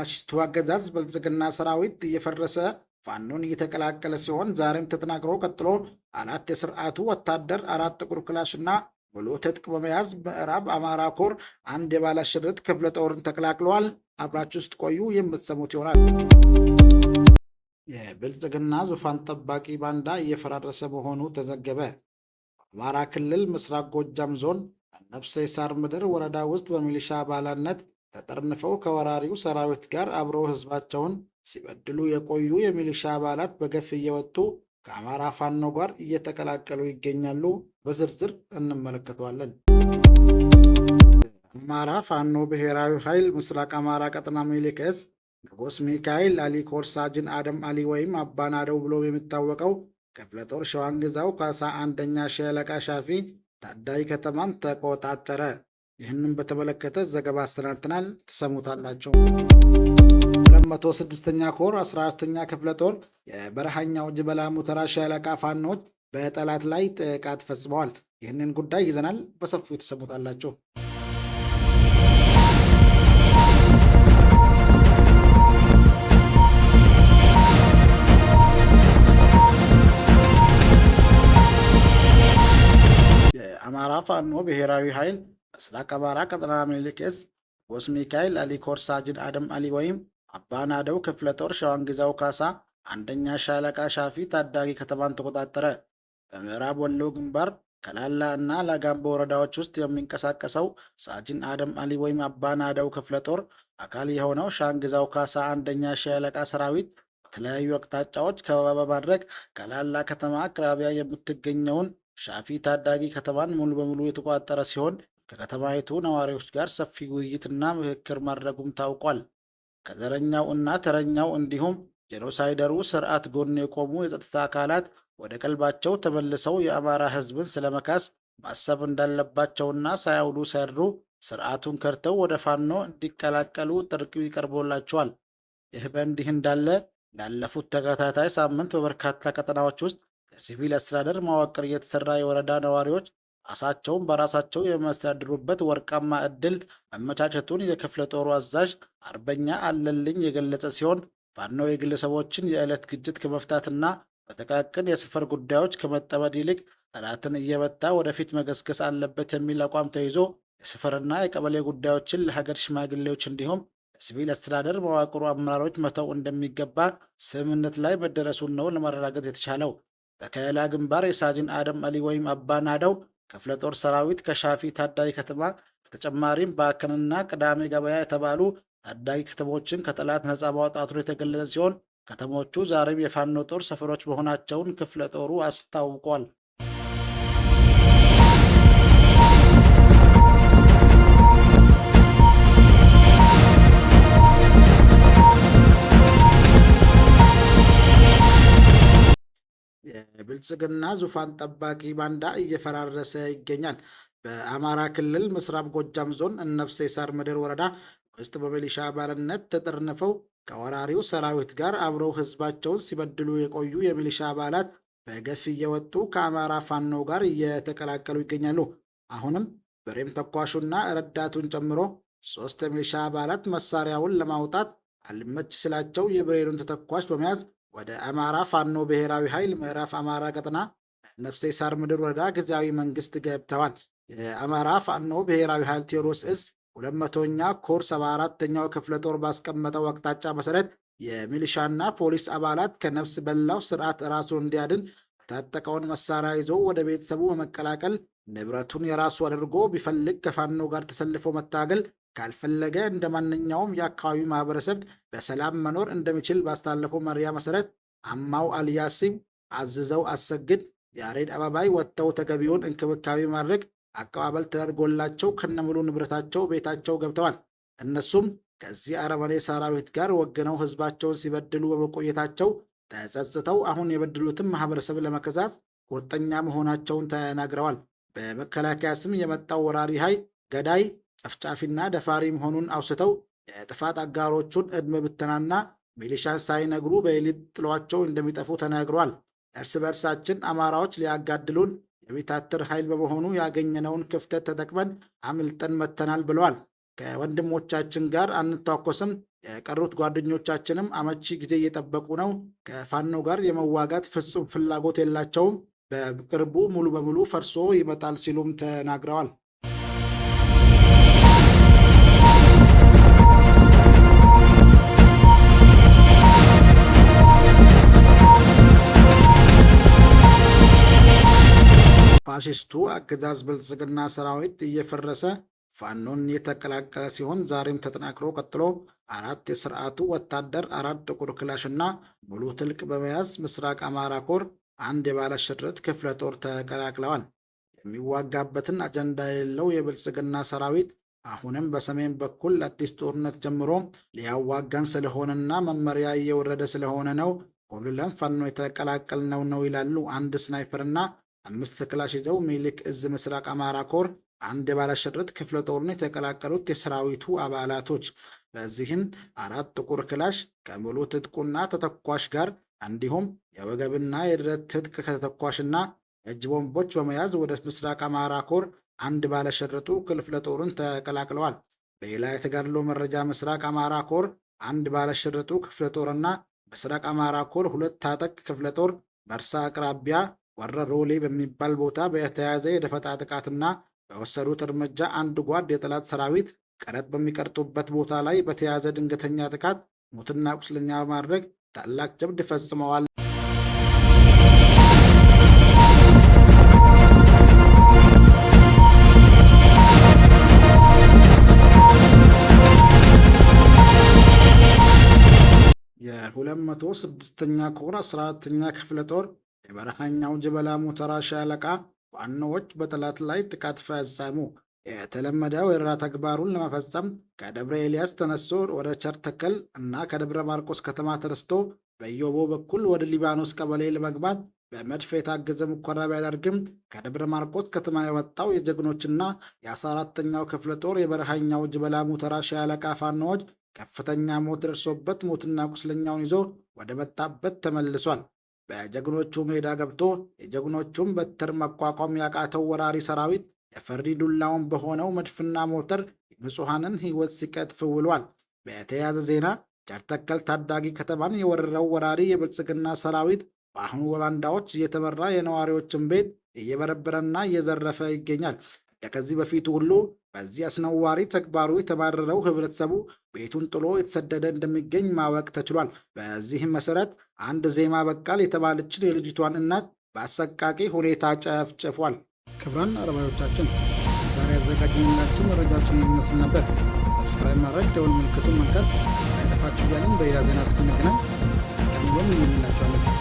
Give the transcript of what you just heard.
የፋሽስቱ አገዛዝ ብልጽግና ሰራዊት እየፈረሰ ፋኖን እየተቀላቀለ ሲሆን ዛሬም ተጠናክሮ ቀጥሎ አራት የስርዓቱ ወታደር አራት ጥቁር ክላሽና ሙሉ ትጥቅ በመያዝ ምዕራብ አማራ ኮር አንድ የባለሽርጥ ክፍለ ጦርን ተቀላቅለዋል። አብራችሁ ውስጥ ቆዩ፣ የምትሰሙት ይሆናል። የብልጽግና ዙፋን ጠባቂ ባንዳ እየፈራረሰ መሆኑ ተዘገበ። በአማራ ክልል ምስራቅ ጎጃም ዞን ነፍሰ ሳር ምድር ወረዳ ውስጥ በሚሊሻ አባልነት ተጠርንፈው ከወራሪው ሰራዊት ጋር አብረው ህዝባቸውን ሲበድሉ የቆዩ የሚሊሻ አባላት በገፍ እየወጡ ከአማራ ፋኖ ጋር እየተቀላቀሉ ይገኛሉ። በዝርዝር እንመለከተዋለን። አማራ ፋኖ ብሔራዊ ኃይል ምስራቅ አማራ ቀጠና ምኒልክ ዕዝ ንጉስ ሚካኤል አሊ ኮር ሳጅን አደም አሊ ወይም አባናደው ብሎ የሚታወቀው ክፍለ ጦር ሸዋንግዛው ካሳ አንደኛ ሻለቃ ሻፊ ታዳይ ከተማን ተቆጣጠረ። ይህንን በተመለከተ ዘገባ አሰናድተናል፣ ትሰሙታላቸው። 206ኛ ኮር 14ኛ ክፍለ ጦር የበረሃኛው ጅበላ ሙተራ ሻለቃ ፋኖች በጠላት ላይ ጥቃት ፈጽመዋል። ይህንን ጉዳይ ይዘናል፣ በሰፊው ትሰሙታላችሁ። የአማራ ፋኖ ብሔራዊ ኃይል ምስራቅ አማራ ቀጠና ምኒልክ ዕዝ ንጉስ ሚካኤል አሊ ኮር ሳጅን አደም አሊ ወይም አባናደው ክፍለ ጦር ሸዋንግዛው ካሳ አንደኛ ሻለቃ ሻፊ ታዳጊ ከተማን ተቆጣጠረ። በምዕራብ ወሎ ግንባር ከላላ እና ላጋምቦ ወረዳዎች ውስጥ የሚንቀሳቀሰው ሳጅን አደም አሊ ወይም አባናደው ክፍለ ጦር አካል የሆነው ሻንግዛው ካሳ አንደኛ ሻለቃ ሰራዊት በተለያዩ አቅጣጫዎች ከበባ በማድረግ ከላላ ከተማ አቅራቢያ የምትገኘውን ሻፊ ታዳጊ ከተማን ሙሉ በሙሉ የተቆጣጠረ ሲሆን ከከተማይቱ ነዋሪዎች ጋር ሰፊ ውይይትና ምክክር ማድረጉም ታውቋል። ከዘረኛው እና ተረኛው እንዲሁም ጄኖሳይደሩ ስርዓት ጎን የቆሙ የጸጥታ አካላት ወደ ቀልባቸው ተመልሰው የአማራ ሕዝብን ስለመካስ ማሰብ እንዳለባቸውና ሳያውሉ ሳያድሩ ስርዓቱን ከድተው ወደ ፋኖ እንዲቀላቀሉ ጥሪ ቀርቦላቸዋል። ይህ በእንዲህ እንዳለ ላለፉት ተከታታይ ሳምንት በበርካታ ቀጠናዎች ውስጥ ከሲቪል አስተዳደር መዋቅር እየተሰራ የወረዳ ነዋሪዎች ራሳቸውን በራሳቸው የሚያስተዳድሩበት ወርቃማ ዕድል መመቻቸቱን የክፍለ ጦሩ አዛዥ አርበኛ አለልኝ የገለጸ ሲሆን ፋኖ የግለሰቦችን የዕለት ግጭት ከመፍታትና በጥቃቅን የሰፈር ጉዳዮች ከመጠመድ ይልቅ ጠላትን እየመታ ወደፊት መገስገስ አለበት የሚል አቋም ተይዞ የሰፈርና የቀበሌ ጉዳዮችን ለሀገር ሽማግሌዎች እንዲሁም ለሲቪል አስተዳደር መዋቅሩ አመራሮች መተው እንደሚገባ ስምምነት ላይ መደረሱን ነው ለማረጋገጥ የተቻለው። በከላ ግንባር የሳጅን አደም አሊ ወይም አባ ናደው ክፍለ ጦር ሰራዊት ከሻፊ ታዳጊ ከተማ በተጨማሪም ባከንና ቅዳሜ ገበያ የተባሉ ታዳጊ ከተሞችን ከጠላት ነፃ ማውጣቱ የተገለጸ ሲሆን ከተሞቹ ዛሬም የፋኖ ጦር ሰፈሮች መሆናቸውን ክፍለ ጦሩ አስታውቋል። የብልጽግና ዙፋን ጠባቂ ባንዳ እየፈራረሰ ይገኛል። በአማራ ክልል ምስራቅ ጎጃም ዞን እነብሴ ሳር ምድር ወረዳ ውስጥ በሚሊሻ አባልነት ተጠርንፈው ከወራሪው ሰራዊት ጋር አብረው ህዝባቸውን ሲበድሉ የቆዩ የሚሊሻ አባላት በገፍ እየወጡ ከአማራ ፋኖ ጋር እየተቀላቀሉ ይገኛሉ። አሁንም ብሬን ተኳሹና ረዳቱን ጨምሮ ሶስት የሚሊሻ አባላት መሳሪያውን ለማውጣት አልመች ስላቸው የብሬኑን ተተኳሽ በመያዝ ወደ አማራ ፋኖ ብሔራዊ ኃይል ምዕራብ አማራ ቀጠና ነፍሴ ሳር ምድር ወረዳ ጊዜያዊ መንግስት ገብተዋል። የአማራ ፋኖ ብሔራዊ ኃይል ቴዎድሮስ እዝ 200ኛ ኮር 74ኛው ክፍለ ጦር ባስቀመጠው አቅጣጫ መሰረት የሚሊሻና ፖሊስ አባላት ከነፍስ በላው ስርዓት ራሱን እንዲያድን የታጠቀውን መሳሪያ ይዞ ወደ ቤተሰቡ በመቀላቀል ንብረቱን የራሱ አድርጎ ቢፈልግ ከፋኖ ጋር ተሰልፎ መታገል ካልፈለገ እንደ ማንኛውም የአካባቢው ማህበረሰብ በሰላም መኖር እንደሚችል ባስተላለፈው መሪያ መሰረት አማው አልያሲም፣ አዝዘው አሰግድ፣ ያሬድ አባባይ ወጥተው ተገቢውን እንክብካቤ ማድረግ አቀባበል ተደርጎላቸው ከነሙሉ ንብረታቸው ቤታቸው ገብተዋል። እነሱም ከዚህ አረመኔ ሰራዊት ጋር ወግነው ህዝባቸውን ሲበድሉ በመቆየታቸው ተጸጽተው አሁን የበድሉትን ማህበረሰብ ለመከሳስ ቁርጠኛ መሆናቸውን ተናግረዋል። በመከላከያ ስም የመጣው ወራሪ ኃይል ገዳይ፣ ጨፍጫፊና ደፋሪ መሆኑን አውስተው የጥፋት አጋሮቹን ዕድሜ ብተናና ሚሊሻን ሳይነግሩ በሌሊት ጥሏቸው እንደሚጠፉ ተናግሯል። እርስ በእርሳችን አማራዎች ሊያጋድሉን የሚታትር ኃይል በመሆኑ ያገኘነውን ክፍተት ተጠቅመን አምልጠን መጥተናል ብለዋል። ከወንድሞቻችን ጋር አንታኮስም፣ የቀሩት ጓደኞቻችንም አመቺ ጊዜ እየጠበቁ ነው። ከፋኖ ጋር የመዋጋት ፍጹም ፍላጎት የላቸውም። በቅርቡ ሙሉ በሙሉ ፈርሶ ይመጣል ሲሉም ተናግረዋል። ፋሽስቱ አገዛዝ ብልጽግና ሰራዊት እየፈረሰ ፋኖን የተቀላቀለ ሲሆን ዛሬም ተጠናክሮ ቀጥሎ አራት የስርዓቱ ወታደር አራት ጥቁር ክላሽና ሙሉ ትጥቅ በመያዝ ምስራቅ አማራ ኮር አንድ የባለሽርጥ ክፍለ ጦር ተቀላቅለዋል። የሚዋጋበትን አጀንዳ የሌለው የብልጽግና ሰራዊት አሁንም በሰሜን በኩል አዲስ ጦርነት ጀምሮ ሊያዋጋን ስለሆነና መመሪያ እየወረደ ስለሆነ ነው ኮብልለን ፋኖ የተቀላቀልነው ነው ይላሉ አንድ ስናይፐርና አምስት ክላሽ ይዘው ሚኒልክ እዝ ምስራቅ አማራ ኮር አንድ የባለሽርጥ ክፍለ ጦርን የተቀላቀሉት የሰራዊቱ አባላቶች። በዚህም አራት ጥቁር ክላሽ ከሙሉ ትጥቁና ተተኳሽ ጋር እንዲሁም የወገብና የደረት ትጥቅ ከተተኳሽና እጅ ቦምቦች በመያዝ ወደ ምስራቅ አማራ ኮር አንድ ባለሽርጡ ክፍለ ጦርን ተቀላቅለዋል። በሌላ የተጋድሎ መረጃ ምስራቅ አማራ ኮር አንድ ባለሽርጡ ክፍለ ጦርና ምስራቅ አማራ ኮር ሁለት ታጠቅ ክፍለ ጦር መርሳ አቅራቢያ ወረሮሌ በሚባል ቦታ በተያዘ የደፈጣ ጥቃትና በወሰዱት እርምጃ አንድ ጓድ የጠላት ሰራዊት ቀረጥ በሚቀርጡበት ቦታ ላይ በተያዘ ድንገተኛ ጥቃት ሙትና ቁስለኛ በማድረግ ታላቅ ጀብድ ፈጽመዋል። የ206ኛ ኮር 14ኛ ክፍለ ጦር የበረሃኛው ጀበላ ሙተራ ሻለቃ ፋኖዎች በጠላት ላይ ጥቃት ፈጸሙ። የተለመደው የወረራ ተግባሩን ለመፈጸም ከደብረ ኤልያስ ተነስቶ ወደ ቸርተከል እና ከደብረ ማርቆስ ከተማ ተነስቶ በኢዮቦ በኩል ወደ ሊባኖስ ቀበሌ ለመግባት በመድፍ የታገዘ ሙከራ ቢያደርግም ከደብረ ማርቆስ ከተማ የወጣው የጀግኖችና የ14ኛው ክፍለ ጦር የበረሃኛው ጅበላ ሙተራ ሻለቃ ፋኖዎች ከፍተኛ ሞት ደርሶበት ሞትና ቁስለኛውን ይዞ ወደ መጣበት ተመልሷል። በጀግኖቹ ሜዳ ገብቶ የጀግኖቹን በትር መቋቋም ያቃተው ወራሪ ሰራዊት የፈሪ ዱላውን በሆነው መድፍና ሞተር የንጹሐንን ሕይወት ሲቀጥፍ ውሏል። በተያያዘ ዜና ቸርተከል ታዳጊ ከተማን የወረረው ወራሪ የብልጽግና ሰራዊት በአሁኑ በባንዳዎች እየተመራ የነዋሪዎችን ቤት እየበረበረና እየዘረፈ ይገኛል። ከዚህ በፊቱ ሁሉ በዚህ አስነዋሪ ተግባሩ የተባረረው ህብረተሰቡ ቤቱን ጥሎ የተሰደደ እንደሚገኝ ማወቅ ተችሏል። በዚህም መሰረት አንድ ዜማ በቃል የተባለችን የልጅቷን እናት በአሰቃቂ ሁኔታ ጨፍጭፏል። ክቡራን አድማጮቻችን ዛሬ ያዘጋጀንላችሁ መረጃዎችን የሚመስል ነበር። Subscribe ማድረግ፣ ደወል ምልክቱን መንካት አይጠፋችሁ እያልን በሌላ ዜና እስክንገናኝ ቀን እንመኝላችኋለን።